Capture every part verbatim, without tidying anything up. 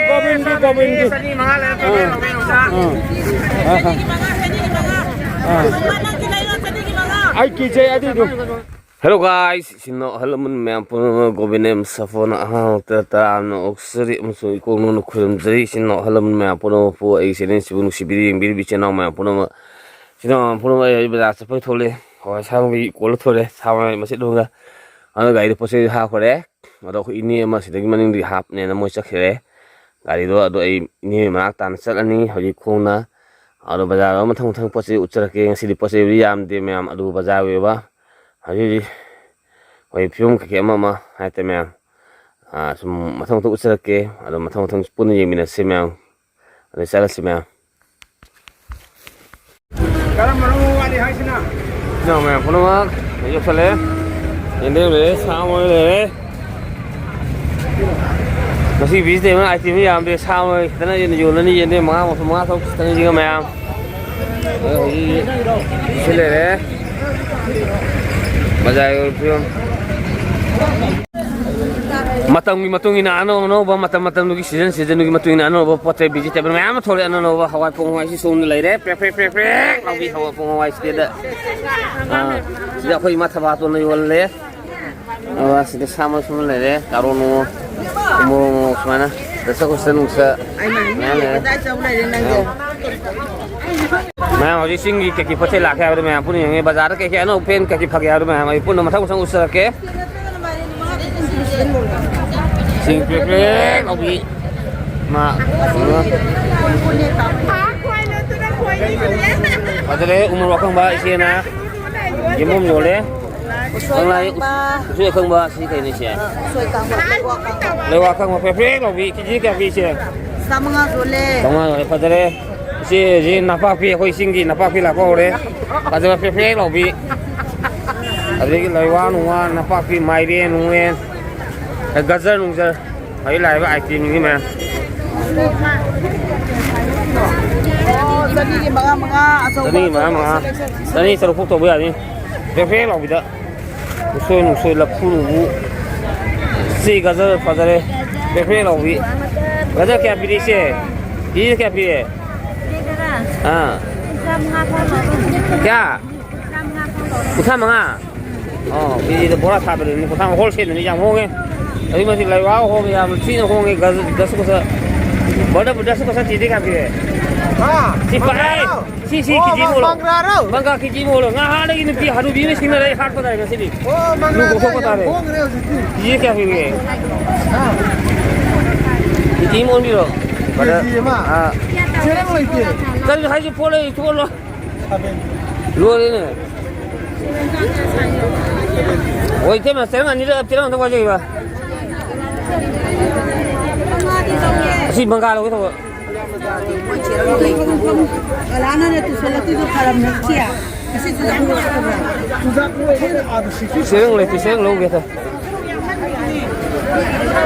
ꯒꯣꯕꯤꯟꯒꯤ, ꯒꯣꯕꯤꯟꯒꯤ꯫ ꯆꯅꯤ ꯃꯉꯥ ꯂꯩꯔꯦ, ꯄꯦꯃꯦꯟ ꯇꯧꯕꯤꯔꯣ, ꯁꯥꯔ꯫ ꯑꯥ꯫ ꯑꯥ꯫ ꯑꯩ ꯀꯤꯖꯩ ꯑꯗꯨꯏꯗꯨ꯫ Hello guys, ꯏꯆꯤꯟ ꯏꯅꯥꯎ ꯑꯍꯜ ꯂꯃꯟ ꯃꯌꯥꯝ ꯄꯨꯝꯅꯃꯛ ꯒꯣꯕꯤꯟ ꯑꯦꯝ ꯁꯥꯐꯣꯅ ꯑꯍꯥꯟꯕ ꯇꯔꯥꯝꯅ ꯑꯣꯛꯆꯔꯤ ꯑꯃꯁꯨꯡ ꯏꯀꯣꯛ ꯅꯣꯟꯅ ꯈꯨꯔꯨꯝꯖꯔꯤ꯫ ꯏꯆꯤꯟ ꯏꯅꯥꯎ ꯑꯍꯜ ꯂꯃꯟ ꯃꯌꯥꯝ ꯄꯨꯝꯅꯃꯛꯄꯨ ꯑꯩꯒꯤ ꯆꯦꯅꯦꯜꯁꯤꯕꯨ ꯅꯨꯡꯁꯤꯕꯤꯔꯤ ꯌꯦꯡꯕꯤꯔꯤꯕ ꯏꯆꯤꯟ ꯏꯅꯥꯎ ꯃꯌꯥꯝ ꯄꯨꯝꯅꯃꯛ꯫ ꯏꯆꯤꯟ ꯏꯅꯥꯎ ꯃꯌꯥꯝ ꯄꯨꯝꯅꯃꯛ ꯑꯩ ꯕꯖꯥꯔ ꯆꯠꯄꯒꯤ ꯊꯣꯛꯂꯛꯑꯦ꯫ ꯍꯋꯥꯏ ꯑꯁꯥꯡꯕꯤ ꯀꯣꯜꯂ ꯊꯣꯛꯂꯛꯑꯦ꯫ ꯁꯥ ꯃꯔꯣꯏ ꯃꯆꯦꯠ ꯑꯃꯒ꯫ ꯑꯗꯣ ꯒꯥꯔꯤꯗ ꯄꯣꯠ ꯆꯩ ꯍꯥꯞꯈ꯭ꯔꯦ꯫ ꯑꯗꯣ ꯑꯩꯈꯣꯏ ꯏꯅꯦ ꯑꯃ ꯁꯤꯗꯒꯤ ꯃꯅꯤꯡꯗꯒꯤ ꯍꯥꯞꯅꯦꯅ ꯃꯣꯏ ꯆꯠꯈ꯭ꯔꯦ ꯒꯥꯔꯤꯗꯣ꯫ ꯑꯗꯣ ꯑꯩ ꯏꯅꯦ ꯃꯅꯥꯛ ꯇꯥꯅ ꯆꯠꯂꯅꯤ ꯍꯧꯖꯤꯛ ꯈꯣꯡꯅ꯫ ꯑꯗꯣ ꯕꯖꯥꯔꯗ ꯃꯊꯪ ꯃꯊꯪ ꯄꯣꯠ ꯆꯩ ꯎꯠꯆꯔꯛꯀꯦ꯫ ꯉꯁꯤꯗꯤ ꯄꯣꯠ ꯆꯩꯕꯨꯗꯤ ꯌꯥꯝꯗꯦ ꯃꯌꯥꯝ, ꯑꯗꯨ ꯕꯖꯥꯔ ꯑꯣꯏꯕ꯫ ꯍꯧꯖꯤꯛ ꯍꯧꯖꯤꯛ ꯑꯩꯈꯣꯏ ꯐꯤꯕꯝ ꯀꯩꯀꯩ ꯑꯃ ꯑꯃ ꯍꯥꯏꯇꯥꯔꯦ ꯃꯌꯥꯝ꯫ ꯑꯥ, ꯁꯨꯝ ꯃꯊꯪ ꯃꯊꯪ ꯎꯠꯆꯔꯛꯀꯦ꯫ ꯑꯗꯣ ꯃꯊꯪ ꯃꯊꯪ ꯄꯨꯟꯅ ꯌꯦꯡꯃꯤꯟꯅꯁꯤ ꯃꯌꯥꯝ꯫ ꯑꯗꯩ ꯆꯠꯂꯁꯤ ꯃꯌꯥꯝ꯫ ꯀꯔꯝꯕꯅꯣ ꯋꯥꯠꯂꯤ ꯍꯥꯏꯁꯤꯅ? ꯏꯆꯤꯟ ꯏꯅꯥꯎ ꯃꯌꯥꯝ ꯄꯨꯝꯅꯃꯛ ꯌꯧꯁꯜꯂꯦ꯫ ꯌꯦꯟꯗꯦꯝ ꯂꯩꯔꯦ, ꯁꯥ ꯃꯔꯣꯏ ꯂꯩꯔꯦ꯫ ꯉꯁꯤ ꯚꯦꯖꯤꯇꯦꯕꯜ ꯑꯥꯏꯇꯦꯝ ꯌꯥꯝꯗꯦ, ꯁꯥ ꯃꯔꯣꯏ ꯈꯤꯇꯅ ꯌꯣꯜꯂꯅꯤ, ꯌꯦꯟꯗꯦꯝ ꯃꯉꯥ, ꯃꯉꯥ ꯇꯔꯨꯛ ꯈꯤꯇꯅ ꯌꯦꯡꯉ ꯃꯌꯥꯝ꯫ ꯑꯗꯣ ꯍꯧꯖꯤꯛ ꯁꯤ ꯂꯩꯔꯦ꯫ ꯕꯖꯥꯔ ꯌꯧꯔꯛꯄ ꯐꯤꯕꯝ꯫ ꯃꯇꯝꯒꯤ ꯃꯇꯨꯡ ꯏꯟꯅ ꯑꯅꯧ ꯑꯅꯧꯕ, ꯃꯇꯝ ꯃꯇꯝꯗꯨꯒꯤ ꯁꯤꯖꯟ ꯁꯤꯖꯟꯗꯨꯒꯤ ꯃꯇꯨꯡ ꯏꯟꯅ ꯑꯅꯧꯕ ꯄꯣꯠ ꯆꯩ ꯚꯦꯖꯤꯇꯦꯕꯜ ꯃꯌꯥꯝ ꯑꯃ ꯊꯣꯛꯂꯛꯑꯦ꯫ ꯑꯅꯧ ꯑꯅꯧꯕ ꯍꯋꯥꯏ ꯄꯣꯡ ꯍꯋꯥꯏꯁꯤ ꯁꯣꯝꯗ ꯂꯩꯔꯦ꯫ ꯄ꯭ꯔꯦꯛ ꯄ꯭ꯔꯦꯛ ꯄ꯭ꯔꯦꯛ ꯄ꯭ꯔꯦꯛ ꯂꯥꯎꯕꯤ ꯍꯋꯥꯏ ꯄꯣꯡ ꯍꯋꯥꯏ ꯁꯤꯗ꯫ ꯑꯥ, ꯁꯤꯗ ꯑꯩꯈꯣꯏ ꯏꯃꯥ ꯊꯕꯥꯇꯣꯟꯅ ꯌꯣꯜꯂꯦ꯫ ꯑꯗꯨꯒ ꯁꯤꯗ ꯁꯥ ꯃꯔꯣꯏ ꯁꯣꯝꯗ ꯂꯩꯔꯦ꯫ ꯀꯥꯔꯣꯠ ꯅꯨꯡꯉꯣ, ꯃꯣꯔꯣꯛ ꯅꯨꯡꯉꯣ ꯁꯨꯃꯥꯏꯅ꯫ ꯗꯁꯀꯨꯁꯇ ꯅꯨꯡꯁ ꯃꯌꯥꯝ ꯂꯩꯔꯦ꯫ ꯃꯌꯥꯝ ꯍꯧꯖꯤꯛ ꯆꯤꯡꯒꯤ ꯀꯩꯀꯩ ꯄꯣꯠ ꯆꯩ ꯂꯥꯛꯀꯦ ꯍꯥꯏꯕꯗꯣ ꯃꯌꯥꯝ ꯄꯨꯟꯅ ꯌꯦꯡꯉꯦ꯫ ꯕꯖꯥꯔꯗ ꯀꯩꯀꯩ ꯑꯅꯧꯕ ꯄꯦꯟ ꯀꯩꯀꯩ ꯐꯒꯦ ꯍꯥꯏꯕꯗꯣ ꯃꯌꯥꯝ ꯑꯩ ꯄꯨꯟꯅ ꯃꯊꯪ ꯃꯊꯪ ꯎꯠꯆꯔꯛꯀꯦ꯫ ꯁꯤꯡ ꯄ꯭ꯔꯦꯛ ꯄ꯭ꯔꯦꯛ ꯂꯥꯎꯕꯤ꯫ ꯃꯥ, ꯐꯖꯔꯦ, ꯎ ꯃꯣꯔꯣꯛ ꯑꯀꯪꯕ ꯏꯆꯦꯅ ꯌꯦꯡꯐꯝ ꯌꯣꯜꯂꯦ꯫ ꯎꯁꯣꯏ ꯀꯪꯂꯥ ꯑꯀꯪꯕ꯫ ꯎꯁꯣꯏ ꯑꯀꯪꯕ ꯁꯤ ꯀꯩꯅꯣ ꯏꯆꯦ? ꯎꯁꯣꯏ ꯀꯪꯕ, ꯂꯩꯋꯥ ꯀꯪꯕ꯫ ꯂꯩꯋꯥ ꯑꯀꯪꯕ ꯄ꯭ꯔꯦꯛ ꯄ꯭ꯔꯦꯛ ꯂꯥꯎꯕꯤ ꯀꯦ ꯖꯤ ꯀꯌꯥ ꯄꯤ ꯏꯆꯦ? ꯆꯥꯃꯉꯥ ꯌꯣꯜꯂꯦ꯫ ꯆꯥꯃꯉꯥ ꯌꯣꯜꯂꯦ, ꯐꯖꯔꯦ꯫ ꯏꯆꯦ ꯍꯧꯖꯤꯛ ꯅꯄꯥꯛꯄꯤ, ꯑꯩꯈꯣꯏ ꯆꯤꯡꯒꯤ ꯅꯄꯥꯛꯄꯤ ꯂꯥꯛꯄ ꯍꯧꯔꯦ꯫ ꯐꯖꯕ ꯄ꯭ꯔꯦꯛ ꯄ꯭ꯔꯦꯛ ꯂꯥꯎꯕꯤ꯫ ꯑꯗꯒꯤ ꯂꯩꯋꯥ ꯅꯨꯡꯋꯥ, ꯅꯄꯥꯛꯄꯤ, ꯃꯥꯏꯔꯦꯟ ꯅꯨꯡꯔꯦꯟ, ꯒꯖꯔ ꯅꯨꯡꯖꯔ꯫ ꯍꯧꯖꯤꯛ ꯂꯥꯛꯏꯕ ꯑꯥꯏꯇꯦꯝꯁꯤꯡꯁꯤ ꯃꯌꯥꯝ꯫ ꯑꯣ, ꯆꯅꯤꯒꯤ ꯃꯉꯥ ꯃꯉꯥ, ꯑꯆꯧꯕ ꯆꯅꯤꯒꯤ ꯃꯉꯥ ꯑꯆꯧꯕ ꯃꯉꯥ꯫ ꯁꯦꯂꯦꯛꯁꯟ꯫ ꯆꯅꯤ ꯇꯔꯨꯛ ꯐꯥꯎ ꯇꯧꯕ ꯌꯥꯅꯤ꯫ ꯄ꯭ꯔꯦꯛ ꯄ꯭ꯔꯦꯛ ꯂꯥꯎꯕꯤꯗ꯫ ꯎꯁꯣꯏ ꯅꯨꯡꯁꯣꯏ ꯂꯐꯨ ꯅꯨꯡꯕꯨ꯫ ꯁꯤ ꯒꯖꯔ ꯐꯖꯔꯦ꯫ ꯄꯦ ꯄꯦ ꯂꯥꯎꯕꯤ꯫ ꯒꯖꯔ ꯀꯌꯥ ꯄꯤꯔꯤ ꯏꯆꯦ? ꯀꯦꯖꯤꯗ ꯀꯌꯥ ꯄꯤꯔꯦ? ꯑꯥ꯫ ꯀꯌꯥ? ꯀꯨꯟꯊ꯭ꯔꯥ ꯃꯉꯥ? ꯑꯣ, ꯀꯦꯖꯤꯗ ꯕꯣꯔꯥ ꯁꯥꯕꯗꯨꯅꯤ, ꯀꯨꯟꯊ꯭ꯔꯥ ꯃꯉꯥ꯫ ꯍꯣꯜꯁꯦꯜꯗꯅꯤ, ꯌꯥꯝ ꯍꯣꯡꯉꯦ꯫ ꯑꯗꯨꯛꯀꯤ ꯃꯇꯤꯛ ꯂꯩꯕꯥꯛ ꯍꯣꯡꯉꯦ, ꯌꯥꯝ ꯊꯤꯅ ꯍꯣꯡꯉꯦ꯫ ꯒꯖ-, ꯗꯁꯀꯨꯁ꯫ ꯕ꯭ꯔꯗꯔ, ꯗꯁꯀꯨꯁ ꯀꯦꯖꯤꯗ ꯀꯌꯥ ꯄꯤꯔꯦ? ꯍꯥ? ꯁꯤ ꯄꯥꯛꯑꯦ꯫ ꯃꯪꯒ꯭ꯔꯥꯔꯣ? ꯁꯤ, ꯁꯤ ꯑꯣ, ꯀꯦꯖꯤ ꯑꯃ ꯑꯣꯜꯂꯣ꯫ ꯃꯪꯒ꯭ꯔꯥꯔꯣ? ꯃꯪꯒ꯭ꯔꯥ ꯀꯦꯖꯤ ꯑꯃ ꯑꯣꯜꯂꯣ꯫ ꯉꯥꯍꯥꯟꯗꯒꯤ ꯅꯨꯄꯤ ꯍꯅꯨꯕꯤ ꯑꯃ ꯁꯤꯡꯅꯔꯦ, ꯑꯩ ꯍꯥꯠꯄ ꯇꯥꯔꯦ ꯉꯁꯤꯗꯤ꯫ ꯑꯣ, ꯂꯨ ꯃꯪꯒ꯭ꯔꯥꯗꯣ ꯀꯣꯛꯊꯣꯛꯄ ꯌꯥꯝ ꯇꯥꯔꯦ꯫ ꯍꯣꯡꯈ꯭ꯔꯦ ꯍꯧꯖꯤꯛꯇꯤ꯫ ꯀꯦꯖꯤ ꯀꯌꯥ ꯄꯤꯔꯤꯒꯦ? ꯍꯥ? ꯀꯦꯖꯤ ꯑꯃ ꯑꯣꯟꯕꯤꯔꯣ꯫ ꯀꯦꯖꯤ ꯑꯃ? ꯑꯥ꯫ ꯆꯦꯔꯪ ꯂꯩꯇꯦ꯫ ꯀꯔꯤ ꯍꯥꯏꯁꯤ, ꯄꯣꯠ ꯂꯩ ꯊꯣꯛꯑꯣ꯫ ꯂꯣꯏꯔꯦꯅꯦ꯫ ꯍꯣꯏ, ꯏꯇꯩꯃ, ꯆꯦꯔꯪ ꯑꯅꯤꯔ ꯆꯦꯔꯪ ꯑꯝꯇ ꯋꯥꯏꯖꯒꯦꯕ꯫ ꯑꯁꯤ ꯃꯪꯒ꯭ꯔꯥ ꯂꯧꯒꯦ ꯇꯧꯕ꯫ ꯆꯦꯔꯪ ꯂꯩꯇꯦ, ꯆꯦꯔꯪ ꯂꯧꯒꯦ ꯇꯧ꯫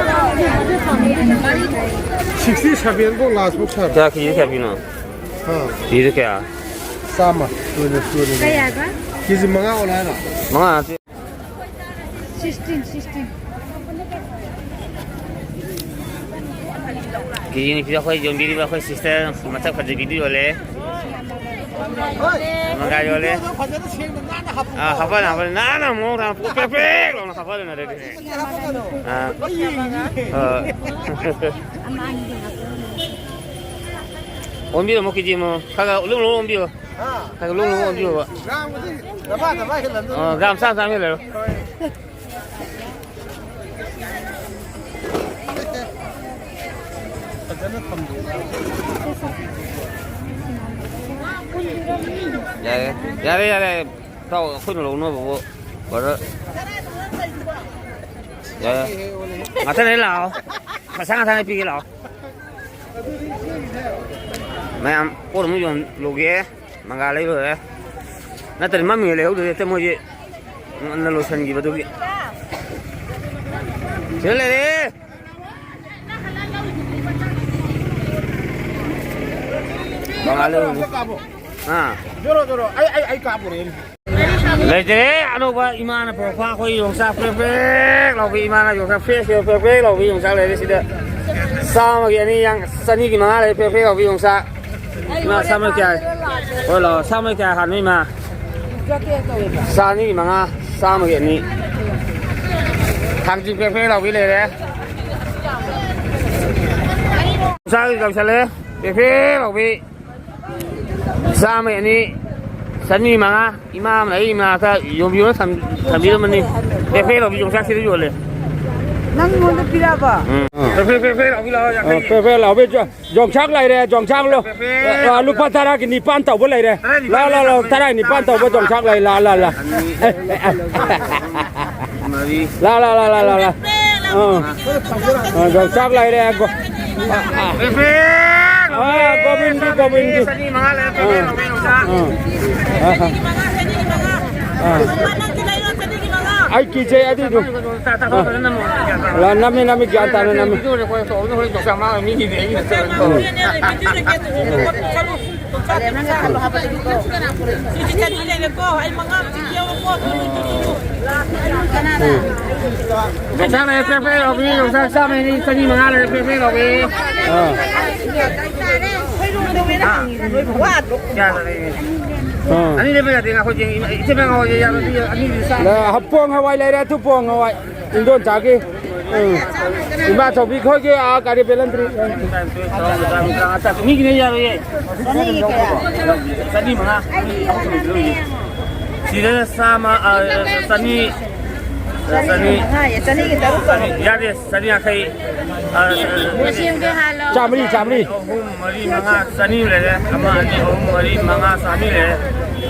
ꯁꯤꯛꯁꯇꯤ ꯁꯚꯦꯟ ꯐꯥꯎ ꯂꯥꯁ ꯐꯥꯎ ꯁꯥꯔꯦ꯫ ꯀꯌꯥ ꯀꯦꯖꯤ ꯀꯌꯥ ꯄꯤꯅꯣ? ꯍꯥ? ꯀꯦꯖꯤꯗ ꯀꯌꯥ? ꯆꯥꯝꯃ꯫ ꯂꯣꯏꯅ ꯂꯣꯏꯅ꯫ ꯀꯌꯥꯕ? ꯀꯦꯖꯤ ꯃꯉꯥ ꯑꯣꯟ ꯍꯥꯏꯔꯣ? ꯃꯉꯥ ꯅꯠꯇꯦ꯫ Sixteen, sixteen. ꯀꯦꯖꯤ ꯅꯤꯐꯨꯗ ꯑꯩꯈꯣꯏ ꯌꯣꯟꯕꯤꯔꯤꯕ ꯑꯩꯈꯣꯏ ꯁꯤꯁꯇꯔ ꯃꯁꯛ ꯐꯖꯕꯤꯗꯨ ꯌꯣꯜꯂꯦ꯫ ꯃꯪꯒ꯭ꯔꯥ ꯌꯣꯜꯂꯦ꯫ ꯐꯖꯅ ꯁꯦꯡꯅ ꯅꯥꯟꯅ ꯍꯥꯞꯄꯨꯀꯣ꯫ ꯑꯥ, ꯍꯥꯞꯐꯜꯂꯦ, ꯍꯥꯞꯐꯜꯂꯦ꯫ ꯅꯥꯟꯅ ꯃꯑꯣꯡ ꯇꯥꯅ ꯄꯦꯛ ꯄꯦꯛ ꯂꯥꯎꯅ ꯍꯥꯞꯐꯜꯂꯦ ꯑꯗꯨꯗꯤ꯫ ꯍꯥꯞꯄꯛꯀꯅꯣ꯫ ꯑꯥ꯫ ꯑꯩ ꯌꯦꯡꯉꯤꯅꯤ꯫ ꯑꯥ꯫ ꯑꯣꯟꯕꯤꯔꯝꯃꯣ ꯀꯦꯖꯤ ꯑꯃꯃꯝ꯫ ꯈꯔ ꯈꯔ ꯂꯨꯝ ꯂꯨꯝ ꯑꯣꯟꯕꯤꯌꯣ꯫ ꯍꯥ? ꯈꯔ ꯂꯨꯝ ꯂꯨꯝ ꯑꯣꯟꯕꯤꯌꯣꯕ꯫ ꯒ꯭ꯔꯥꯝꯕꯨꯗꯤ ꯗꯕꯥ ꯗꯕꯥ ꯍꯦꯜꯂꯝꯗꯣꯏꯅꯤ꯫ ꯑꯣ, ꯒ꯭ꯔꯥꯝ ꯆꯥꯝ ꯆꯥꯝ ꯍꯦꯜꯂꯔꯣ꯫ ꯐꯖꯅ ꯊꯝꯗꯣꯛꯑꯣ꯫ ꯌꯥꯔꯦ, ꯌꯥꯔꯦ, ꯌꯥꯔꯦ꯫ ꯏꯇꯥꯎ, ꯑꯩꯈꯣꯏꯅ ꯂꯧꯅꯕꯕꯨ ꯕ꯭ꯔꯗꯔ꯫ ꯌꯥꯔꯦ꯫ ꯉꯥꯛꯇꯪ ꯂꯩꯔ ꯂꯥꯛꯑꯣ꯫ ꯉꯁꯥꯏ ꯉꯥꯛꯇꯪ ꯄꯤꯒꯦ ꯂꯥꯛꯑꯣ꯫ ꯃꯌꯥꯝ ꯄꯣꯠ ꯑꯃꯨꯛ ꯌꯣꯟꯂꯨꯒꯦ꯫ ꯃꯪꯒ꯭ꯔꯥ ꯂꯩ ꯂꯣꯏꯔꯦ꯫ ꯅꯠꯇ꯭ꯔꯗꯤ ꯃꯝꯃꯤꯉꯩ ꯂꯩꯍꯧꯗ꯭ꯔꯗꯤ ꯍꯦꯛꯇ ꯃꯣꯏꯁꯦ ꯉꯟꯅ ꯂꯣꯏꯁꯤꯟꯈꯤꯕꯗꯨꯒꯤ꯫ ꯁꯤꯗ ꯂꯩꯔꯦ꯫ ꯃꯪꯒ꯭ꯔꯥ ꯂꯩꯔꯨꯅꯤ꯫ ꯑꯥ꯫ ꯖꯣꯔꯣ, ꯖꯣꯔꯣ꯫ ꯑꯩ, ꯑꯩ, ꯑꯩ ꯀꯥꯞꯄꯨꯔꯦ꯫ ꯂꯩꯇ꯭ꯔꯦ꯫ ꯑꯅꯧꯕ ꯏꯃꯥꯅ ꯄꯨꯔꯛꯄ ꯑꯩꯈꯣꯏ ꯌꯣꯡꯆꯥꯛ ꯄ꯭ꯔꯦꯛ ꯄ꯭ꯔꯦꯛ ꯂꯥꯎꯕꯤ, ꯏꯃꯥꯅ ꯌꯣꯡꯆꯥꯛ ꯐ꯭ꯔꯦꯁ ꯄ꯭ꯔꯦꯛ ꯄ꯭ꯔꯦꯛ ꯂꯥꯎꯕꯤ ꯌꯣꯡꯆꯥꯛ ꯂꯩꯔꯦ ꯁꯤꯗ꯫ ꯆꯥꯝꯃꯒꯤ ꯑꯅꯤ ꯌꯥꯡ-, ꯆꯅꯤꯒꯤ ꯃꯉꯥ ꯂꯩꯔꯦ ꯄ꯭ꯔꯦꯛ ꯄ꯭ꯔꯦꯛ ꯂꯥꯎꯕꯤ ꯌꯣꯡꯆꯥꯛ꯫ ꯏꯃꯥ, ꯆꯥꯝꯃ ꯀꯌꯥ? ꯍꯣꯏ, ꯂꯥꯛꯑꯣ꯫ ꯆꯥꯝꯃ ꯀꯌꯥ ꯍꯥꯟꯅꯣ, ꯏꯃꯥ? ꯆꯅꯤꯒꯤ ꯃꯉꯥ, ꯆꯥꯝꯃꯒꯤ ꯑꯅꯤ꯫ ꯊꯥꯡꯖꯤꯡ ꯄ꯭ꯔꯦꯛ ꯄ꯭ꯔꯦꯛ ꯂꯥꯎꯕꯤ ꯂꯩꯔꯦ꯫ ꯆꯥꯛ ꯂꯧꯁꯜꯂꯦ꯫ ꯄ꯭ꯔꯦꯛ ꯄ꯭ꯔꯦꯛ ꯂꯥꯎꯕꯤ꯫ ꯆꯥꯝꯃꯒꯤ ꯑꯅꯤ, ꯆꯅꯤ ꯃꯉꯥ꯫ ꯏꯃꯥ ꯑꯃꯅ ꯑꯩ ꯃꯅꯥꯛꯇ ꯌꯣꯟꯕꯤꯌꯣꯅ ꯊꯝ-, ꯊꯝꯕꯤꯔꯝꯕꯅꯤ꯫ ꯄ꯭ꯔꯦꯛ ꯄ꯭ꯔꯦꯛ ꯂꯥꯎꯕꯤ ꯌꯣꯡꯆꯥꯛꯁꯤꯗ ꯌꯣꯜꯂꯦ꯫ ꯅꯪꯉꯣꯟꯗ ꯄꯤꯔꯛꯑꯕ? ꯎꯝ꯫ ꯄ꯭ꯔꯦꯛ ꯄ꯭ꯔꯦꯛ ꯄ꯭ꯔꯦꯛ ꯂꯥꯎꯕꯤ ꯂꯥꯛꯑꯣ, ꯌꯥꯡꯈꯩꯒꯤ꯫ ꯄ꯭ꯔꯦꯛ ꯄ꯭ꯔꯦꯛ ꯂꯥꯎꯕꯤ꯫ ꯌꯣꯡꯆꯥꯛ ꯂꯩꯔꯦ, ꯌꯣꯡꯆꯥꯛ ꯂꯣ꯫ ꯄꯦ, ꯄꯦ꯫ ꯑ, ꯂꯨꯄꯥ ꯇꯔꯥꯒꯤ ꯅꯤꯄꯥꯟ ꯇꯧꯕ ꯂꯩꯔꯦ꯫ ꯇꯔꯥꯒꯤ ꯂꯥ, ꯂꯥ, ꯂꯥ, ꯅꯤꯄꯥꯟ ꯇꯧꯕ ꯌꯣꯡꯆꯥꯛ ꯂꯩ, ꯂꯥ, ꯂꯥ, ꯂꯥ꯫ ꯑꯅꯤ, ꯑꯦ, ꯑꯦ, ꯑꯦ꯫ ꯃꯔꯤ꯫ ꯂꯥ, ꯂꯥ, ꯂꯥ, ꯂꯥ, ꯂꯥ, ꯂꯥ꯫ ꯑ꯫ ꯑ, ꯌꯣꯡꯆꯥꯛ ꯂꯩꯔꯦ, ꯒꯣ-, ꯑ, ꯑ꯫ ꯄꯦ, ꯄꯦ꯫ ꯑ, ꯒꯣꯕꯤꯟꯒꯤ, ꯒꯣꯕꯤꯟꯒꯤ꯫ ꯆꯅꯤ ꯃꯉꯥ ꯂꯩꯔꯦ, ꯄꯦ, ꯄꯦ, ꯑ꯫ ꯂꯧꯕ ꯌꯣꯡꯆꯥꯛ꯫ ꯑ꯫ ꯑ, ꯑ꯫ ꯑ꯫ ꯑꯩ ꯀꯤꯖꯩ ꯑꯗꯨꯏꯗꯨ꯫ ꯂꯥ, ꯅꯝꯃꯤ, ꯅꯝꯃꯤ, ꯒ꯭ꯌꯥꯟ ꯇꯥꯅ ꯅꯝꯃꯤ꯫ ꯌꯣꯡꯆꯥꯛ ꯂꯩꯔꯦ, ꯄ꯭ꯔꯦꯛ ꯄ꯭ꯔꯦꯛ ꯂꯥꯎꯕꯤ, ꯌꯣꯡꯆꯥꯛ ꯆꯥꯝꯃꯩꯅꯤ, ꯆꯅꯤ ꯃꯉꯥ ꯂꯩꯔꯦ, ꯄ꯭ꯔꯦꯛ ꯄ꯭ꯔꯦꯛ ꯂꯥꯎꯕꯤ꯫ ꯑꯥ꯫ ꯀꯌꯥ ꯂꯩꯔꯦ? ꯑꯥ꯫ ꯑꯅꯤ ꯂꯩꯕ ꯌꯥꯗꯦ, ꯉꯥꯏꯈꯣ, ꯌꯦꯡ-, ꯏꯆꯦ ꯃꯌꯥꯝ ꯉꯥꯏꯈꯣ, ꯌꯥꯔꯣꯏ, ꯑꯅꯤꯗꯨ ꯆꯥ-, ꯂ-, ꯄꯣꯡ ꯍꯋꯥꯏ ꯂꯩꯔꯦ, ꯑꯗꯨ ꯄꯣꯡ ꯍꯋꯥꯏ꯫ ꯏꯟꯗꯣꯟꯆꯥꯒꯤ꯫ ꯎꯝ꯫ ꯏꯃꯥ ꯆꯧꯕꯤ ꯈꯣꯏꯒꯤ, ꯑꯥ, ꯒꯥꯔꯤ ꯕꯦꯂꯟꯗ꯭ꯔꯤ꯫ ꯃꯤꯒꯤꯅꯦ ꯌꯥꯔꯣꯏꯌꯦ꯫ ꯆꯅꯤꯒꯤ ꯀꯌꯥ? ꯆꯅꯤ ꯃꯉꯥ꯫ ꯁꯤꯗ ꯆꯥꯝꯃ, ꯑꯥ, ꯆꯅꯤ꯫ ꯆꯅꯤ꯫ ꯆꯅꯤ꯫ ꯆꯅꯤꯒꯤ ꯇꯔꯨꯛ ꯇꯧꯔꯣ꯫ ꯌꯥꯗꯦ, ꯆꯅꯤ ꯌꯥꯡꯈꯩ꯫ ꯑꯥ, ꯆꯥꯝꯃꯔꯤ, ꯆꯥꯝꯃꯔꯤ꯫ ꯑꯍꯨꯝ, ꯃꯔꯤ, ꯃꯉꯥ, ꯆꯅꯤ ꯂꯩꯔꯦ꯫ ꯑꯃ, ꯑꯅꯤ, ꯑꯍꯨꯝ, ꯃꯔꯤ, ꯃꯉꯥ, ꯆꯥꯝꯃꯔꯤ ꯂꯩꯔꯦ꯫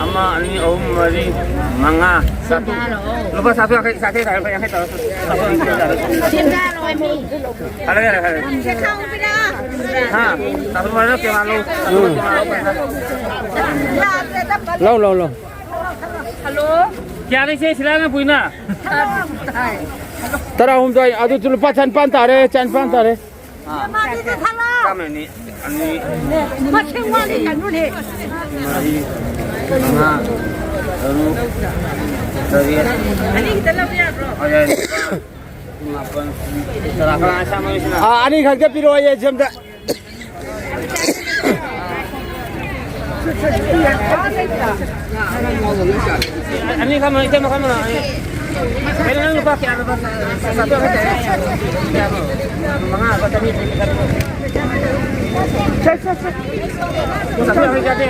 ꯑꯃ, ꯑꯅꯤ, ꯑꯍꯨꯝ, ꯃꯔꯤ, ꯃꯉꯥ, ꯆꯥꯇ꯭ꯔꯨꯛ꯫ ꯂꯨꯄꯥ ꯆꯥꯇ꯭ꯔꯨꯛ ꯌꯥꯡꯈꯩ, ꯆꯥꯇ꯭ꯔꯦꯠ ꯇꯥꯔꯦ, ꯂꯨꯄꯥ ꯌꯥꯡꯈꯩ ꯇꯥꯔꯦ꯫ ꯐꯔꯦ, ꯐꯔꯦ, ꯐꯔꯦ꯫ ꯍꯥ? ꯆꯥꯇ꯭ꯔꯨꯛ ꯐꯔꯦ, ꯀꯦꯃꯥ ꯂꯧ꯫ ꯂꯧ, ꯂꯧ, ꯂꯧ꯫ ꯀꯌꯥꯗ ꯏꯆꯦ ꯁꯤꯂꯥꯅ ꯄꯨꯏꯅ? ꯇꯔꯥꯍꯨꯝꯗꯣꯏ, ꯑꯗꯨ ꯂꯨꯄꯥ ꯆꯅꯤꯄꯥꯟ ꯇꯥꯔꯦ, ꯆꯅꯤꯄꯥꯟ ꯇꯥꯔꯦ꯫ ꯃꯥꯗꯤ ꯊꯥꯂꯣ꯫ ꯆꯥꯝꯃꯅꯤ, ꯑꯅꯤ, ꯃꯁꯤꯡ ꯋꯥꯠꯂꯤ ꯀꯩꯅꯣꯅꯦ꯫ ꯃꯔꯤ, ꯃꯉꯥ, ꯇꯔꯨꯛ, ꯇꯔꯦꯠ, ꯑꯅꯤ ꯈꯤꯇ ꯂꯧꯕ ꯌꯥꯕ꯭ꯔꯣ? ꯃꯥꯄꯟ, ꯇꯔꯥ꯫ ꯀꯅꯥ ꯆꯥꯝꯃꯔꯤꯁꯤꯅ? ꯑꯥ, ꯑꯅꯤ ꯈꯛꯇ ꯄꯤꯔꯛꯑꯣ, ꯑꯩ ꯁꯤ ꯑꯝꯇ꯫ ꯑꯅꯤ ꯈꯝꯃꯣ, ꯏꯇꯩꯃ ꯈꯝꯃꯣ꯫ ꯀꯩꯅꯣ, ꯅꯪ ꯂꯨꯄꯥ ꯀꯌꯥꯅꯣ? ꯆꯥꯇ꯭ꯔꯨꯛ ꯍꯥꯏꯇꯥꯔꯦ꯫ ꯃꯉꯥ ꯂꯨꯄꯥ ꯆꯅꯤ꯫ ꯆꯠ, ꯆꯠ, ꯆꯠ꯫ ꯆꯥꯇ꯭ꯔꯨꯛ ꯌꯥꯡꯈꯩ ꯌꯥꯗꯦ꯫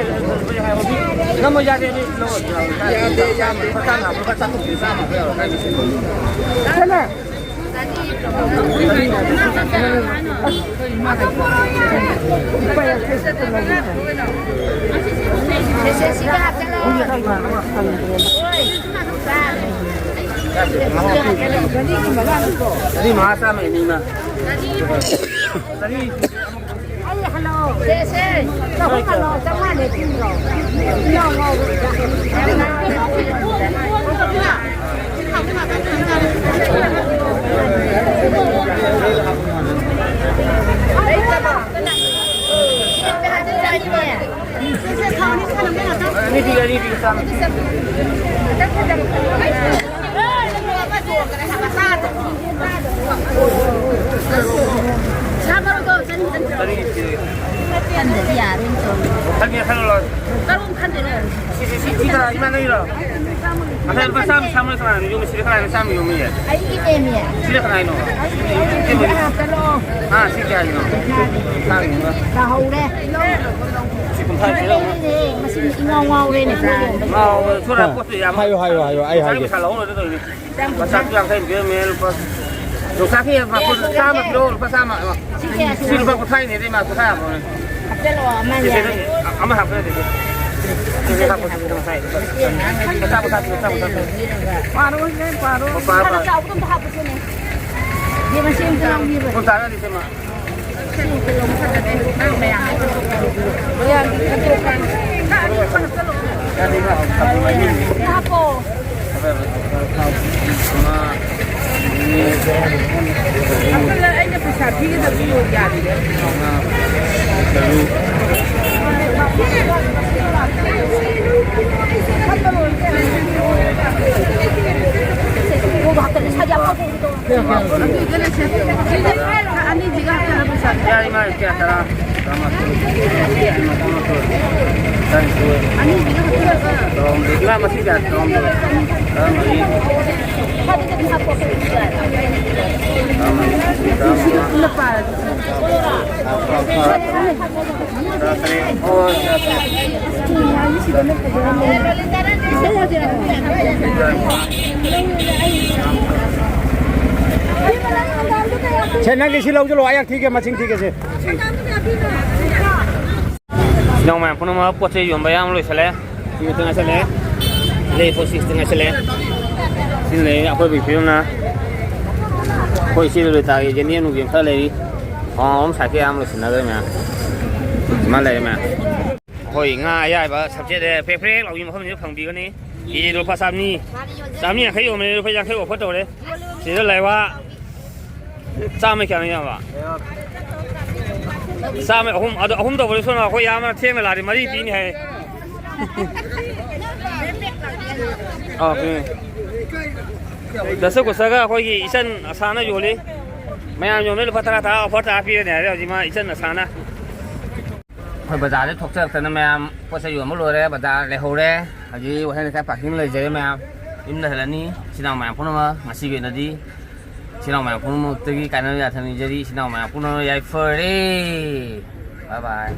ꯉꯝꯃꯣ, ꯌꯥꯗꯦ, ꯑꯗꯨ ꯂꯧꯔꯣ꯫ ꯌꯥꯗꯦ, ꯌꯥꯗꯦ꯫ ꯂꯨꯄꯥ ꯆꯥꯝꯃ ꯉꯥꯛꯄ, ꯂꯨꯄꯥ ꯆꯥꯇ꯭ꯔꯨꯛꯀꯤ ꯆꯥꯝꯃ ꯉꯥꯛꯄ ꯌꯥꯎꯔꯣ꯫ ꯆꯠꯂꯣ꯫ ꯑꯅꯤ ꯃꯉꯥ ꯆꯥꯝꯃ ꯑꯅꯤꯃ꯫ ꯆꯅꯤ꯫ ꯁꯦ, ꯁꯦ꯫ ꯆꯍꯨꯝ ꯍꯜꯂꯣ, ꯆꯥꯝꯃꯉꯥꯅꯦ ꯄꯤꯔꯣ꯫ ꯏꯅꯥꯎ ꯉꯥꯎꯕꯗꯨꯗ꯫ ꯈꯟꯗꯗꯤ ꯌꯥꯔꯣꯏꯅꯦ ꯇꯧꯔꯤꯁꯦ꯫ ꯈꯟꯒꯦ ꯈꯜꯂꯣ꯫ ꯀꯔꯝ ꯈꯟꯗꯣꯏꯅꯣ? ꯁꯤ, ꯁꯤ, ꯁꯤ, ꯁꯤ ꯀꯅꯥ ꯏꯃꯥꯟꯅꯕꯤꯔꯣ? ꯉꯁꯥꯏ ꯂꯨꯄꯥ ꯆꯥꯝꯃ ꯁꯥꯃꯨꯔꯦ ꯀꯅꯥꯅꯣ? ꯌꯣꯝꯃꯤꯁꯤꯗꯤ ꯀꯅꯥꯅꯣ ꯆꯥꯝꯃ ꯌꯣꯝꯃꯤꯁꯦ? ꯑꯩꯒꯤꯅꯦꯃꯤ꯫ ꯁꯤꯅ ꯀꯅꯥꯏꯅꯣ? ꯑꯩꯒꯤ, ꯑꯩꯒꯤ ꯍꯥꯞꯆꯜꯂꯣ꯫ ꯑꯥ, ꯁꯤ ꯀꯌꯥꯒꯤꯅꯣ? ꯀꯨꯟꯊ꯭ꯔꯥꯒꯤꯅꯣ꯫ ꯇꯥꯍꯧꯔꯦ꯫ ꯁꯤ ꯀꯨꯟꯊ꯭ꯔꯥꯒꯤꯅꯣ꯫ ꯑꯩꯒꯤꯅꯦ, ꯃꯁꯤ ꯏꯉꯥꯎ ꯉꯥꯎꯔꯦꯅꯦ꯫ ꯉꯥꯎꯔꯦ꯫ ꯊꯣꯔꯛꯑꯣ, ꯄꯣꯠꯇꯨ ꯌꯥꯝ ꯍꯥꯏꯌꯨ, ꯍꯥꯏꯌꯨ, ꯍꯥꯏꯌꯨ, ꯑꯩ ꯍꯥꯏꯒꯦ꯫ ꯄꯩꯁꯥ ꯂꯧꯍꯧꯔꯣꯏꯗ ꯇꯧꯔꯤꯅꯦ꯫ ꯂꯨꯄꯥ ꯆꯥꯇ꯭ꯔꯨꯛ ꯌꯥꯡꯈꯩ ꯄꯤꯔꯝꯃꯦ, ꯂꯨꯄꯥ ꯌꯣꯡꯆꯥꯛꯀꯤ ꯃꯄꯨꯟ ꯆꯥꯝꯃ ꯄꯤꯔꯛꯑꯣ, ꯂꯨꯄꯥ ꯆꯥꯝꯃ꯫ ꯁꯤ ꯂꯨꯄꯥ ꯀꯨꯟꯊ꯭ꯔꯥꯒꯤꯅꯦ, ꯏꯃꯥ, ꯀꯨꯟꯊ꯭ꯔꯥ ꯍꯥꯞꯄꯣꯅꯦ꯫ ꯍꯥꯞꯆꯜꯂꯛꯑꯣ, ꯑꯃ ꯁꯤꯁꯦ ꯌꯥꯔꯦ꯫ ꯑꯃ ꯍꯥꯞꯄ ꯌꯥꯗꯦ꯫ ꯁꯤꯁꯦ ꯍꯥꯞꯄꯣ, ꯁꯤꯁꯦ ꯉꯁꯥꯏ꯫ ꯃꯆꯥ, ꯃꯆꯥ, ꯃꯆꯥ, ꯃꯆꯥ꯫ ꯄꯥꯔꯣ, ꯏꯃꯥ, ꯄꯥꯔꯣ꯫ ꯑꯣ, ꯄꯥꯔꯣ, ꯈꯔ ꯄꯥꯔꯣ꯫ ꯆꯥꯎꯕꯗꯣ ꯑꯝꯇ ꯍꯥꯞꯄꯁꯦꯅꯦ꯫ ꯏꯕꯦꯝꯃ, ꯁꯤ ꯑꯝꯇ ꯂꯧꯒꯦꯕ꯫ ꯀꯨꯟ ꯇꯥꯔꯗꯤ ꯁꯦꯝꯃ꯫ ꯁꯤ ꯑꯝꯇ ꯂꯧꯒꯦ, ꯐꯖꯗꯦ꯫ ꯅꯪ ꯃꯌꯥꯝ ꯃꯌꯥꯝꯒꯤ ꯈꯟꯗꯣꯛꯄ꯫ ꯁꯤ ꯍꯥꯞꯄꯣ꯫ ꯑꯗꯨꯅ ꯑꯩꯅ ꯄꯩꯁꯥ ꯃꯉꯥ, ꯇꯔꯨꯛ꯫ ꯑꯅꯤꯁꯤꯒ ꯍꯥꯞꯆꯤꯜꯂ ꯄꯩꯁꯥ꯫ ꯌꯥꯏ, ꯏꯃꯥ, ꯀꯌꯥ? ꯇꯔꯥ, ꯇꯔꯥꯃꯥꯊꯣꯏ, ꯇꯔꯥꯃꯥꯊꯣꯏ, ꯇꯔꯥꯅꯤꯊꯣꯏ, ꯑꯅꯤꯁꯤꯒ ꯍꯥꯞꯆꯤꯜꯂꯒ꯫ ꯇꯔꯥꯍꯨꯝꯗꯣꯏ꯫ ꯏꯃꯥ, ꯃꯁꯤꯡ ꯀꯌꯥ? ꯇꯔꯥꯍꯨꯝꯗꯣꯏ, ꯇꯔꯥꯃꯔꯤ, ꯇꯔꯥꯃꯉꯥ, ꯄꯨꯟꯅ ꯄꯥꯔꯗꯤ꯫ ꯁꯦ, ꯅꯪꯒꯤ ꯁꯤ ꯂꯧꯁꯤꯜꯂꯣ, ꯑꯩ ꯊꯤꯒꯦ, ꯃꯁꯤꯡ ꯊꯤꯒꯦꯁꯦ꯫ ꯏꯅꯥꯎ ꯃꯌꯥꯝ ꯄꯨꯝꯅꯃꯛ ꯄꯣꯠ ꯆꯩ ꯌꯣꯟꯕ ꯑꯌꯥꯝꯕ ꯂꯣꯏꯁꯤꯜꯂꯦ꯫ ꯁꯤ ꯈꯛꯇ ꯉꯥꯏꯁꯤꯜꯂꯦ꯫ ꯂꯩ ꯄꯣꯠ ꯁꯤꯛꯁꯇ ꯉꯥꯏꯁꯤꯜꯂꯦ꯫ ꯁꯤ ꯂꯩ ꯑꯩꯈꯣꯏ ꯕꯤꯐꯤꯝꯅ꯫ ꯑꯩꯈꯣꯏ ꯏꯆꯦꯗ ꯂꯣꯏ ꯇꯥꯒꯦ, ꯌꯦꯟꯗꯦꯝ ꯅꯨꯡꯗꯦꯝ ꯈꯔ ꯂꯩꯔꯤ꯫ ꯑꯥ, ꯑꯍꯨꯝ ꯁꯥꯏꯠꯀꯤ ꯑꯌꯥꯝꯕ ꯂꯣꯏꯁꯤꯟꯅꯈ꯭ꯔꯦ ꯃꯌꯥꯝ꯫ ꯁꯨꯃꯥꯏꯅ ꯂꯩꯔꯦ ꯃꯌꯥꯝ꯫ ꯑꯩꯈꯣꯏ ꯉꯥ ꯑꯌꯥꯏꯕ ꯁꯕꯖꯦꯛ ꯄ꯭ꯔꯦꯛ ꯄ꯭ꯔꯦꯛ ꯂꯥꯎꯕꯤ ꯃꯐꯝꯁꯤꯗ ꯐꯪꯕꯤꯒꯅꯤ꯫ ꯀꯦꯖꯤꯗ ꯂꯨꯄꯥ ꯆꯥꯝꯃꯔꯤ, ꯆꯥꯝꯃꯔꯤ ꯌꯥꯡꯈꯩ ꯌꯣꯟꯕꯅꯤ, ꯂꯨꯄꯥ ꯌꯥꯡꯈꯩ ꯑꯣꯐꯔ ꯇꯧꯔꯦ꯫ ꯁꯤꯗ ꯂꯩꯕ ꯆꯥꯝꯃ ꯀꯌꯥꯅꯣ ꯌꯥꯝꯕ? ꯆꯥꯝꯃ ꯑꯍꯨꯝ꯫ ꯑꯗꯣ ꯑꯍꯨꯝ ꯇꯧꯕꯗꯤ ꯁꯣꯝꯗ ꯑꯩꯈꯣꯏ ꯌꯥꯝꯕꯅ ꯊꯦꯡꯅ ꯂꯥꯛꯑꯗꯤ ꯃꯔꯤ ꯄꯤꯅꯤ ꯍꯥꯏ꯫ ꯑꯥ, ꯄꯤꯅꯤ꯫ ꯗꯁ ꯀꯨꯁꯒ ꯑꯩꯈꯣꯏꯒꯤ ꯏꯆꯟ ꯑꯁꯥꯅ ꯌꯣꯜꯂꯤ꯫ ꯃꯌꯥꯝ ꯌꯣꯟꯕꯗ ꯂꯨꯄꯥ ꯇꯔꯥ ꯇꯔꯥ ꯑꯣꯐꯔ ꯇꯔꯥ ꯄꯤꯔꯅꯤ ꯍꯥꯏꯔꯦ ꯍꯧꯖꯤꯛ ꯃꯥ ꯏꯆꯟ ꯑꯁꯥꯅ꯫ ꯑꯩꯈꯣꯏ ꯕꯖꯥꯔꯗ ꯊꯣꯛꯆꯔꯛꯇꯅ ꯃꯌꯥꯝ ꯄꯣꯠ ꯆꯩ ꯌꯣꯟꯕ ꯂꯣꯏꯔꯦ, ꯕꯖꯥꯔ ꯂꯩꯍꯧꯔꯦ꯫ ꯍꯧꯖꯤꯛ ꯋꯥꯍꯦꯡ ꯂꯩꯀꯥꯏ ꯄꯥꯔꯀꯤꯡ ꯂꯩꯖꯔꯦ ꯃꯌꯥꯝ꯫ ꯌꯨꯝꯗ ꯍꯜꯂꯅꯤ꯫ ꯏꯆꯤꯟ ꯏꯅꯥꯎ ꯃꯌꯥꯝ ꯄꯨꯝꯅꯃꯛ ꯉꯁꯤꯒꯤ ꯑꯣꯏꯅꯗꯤ ꯏꯆꯤꯟ ꯏꯅꯥꯎ ꯃꯌꯥꯝ ꯄꯨꯝꯅꯃꯛꯇꯒꯤ ꯀꯥꯏꯅꯕ ꯌꯥꯊꯪ ꯅꯤꯖꯔꯤ꯫ ꯏꯆꯤꯟ ꯏꯅꯥꯎ ꯃꯌꯥꯝ ꯄꯨꯝꯅꯃꯛ ꯌꯥꯏꯐꯔꯦ꯫ Bye bye꯫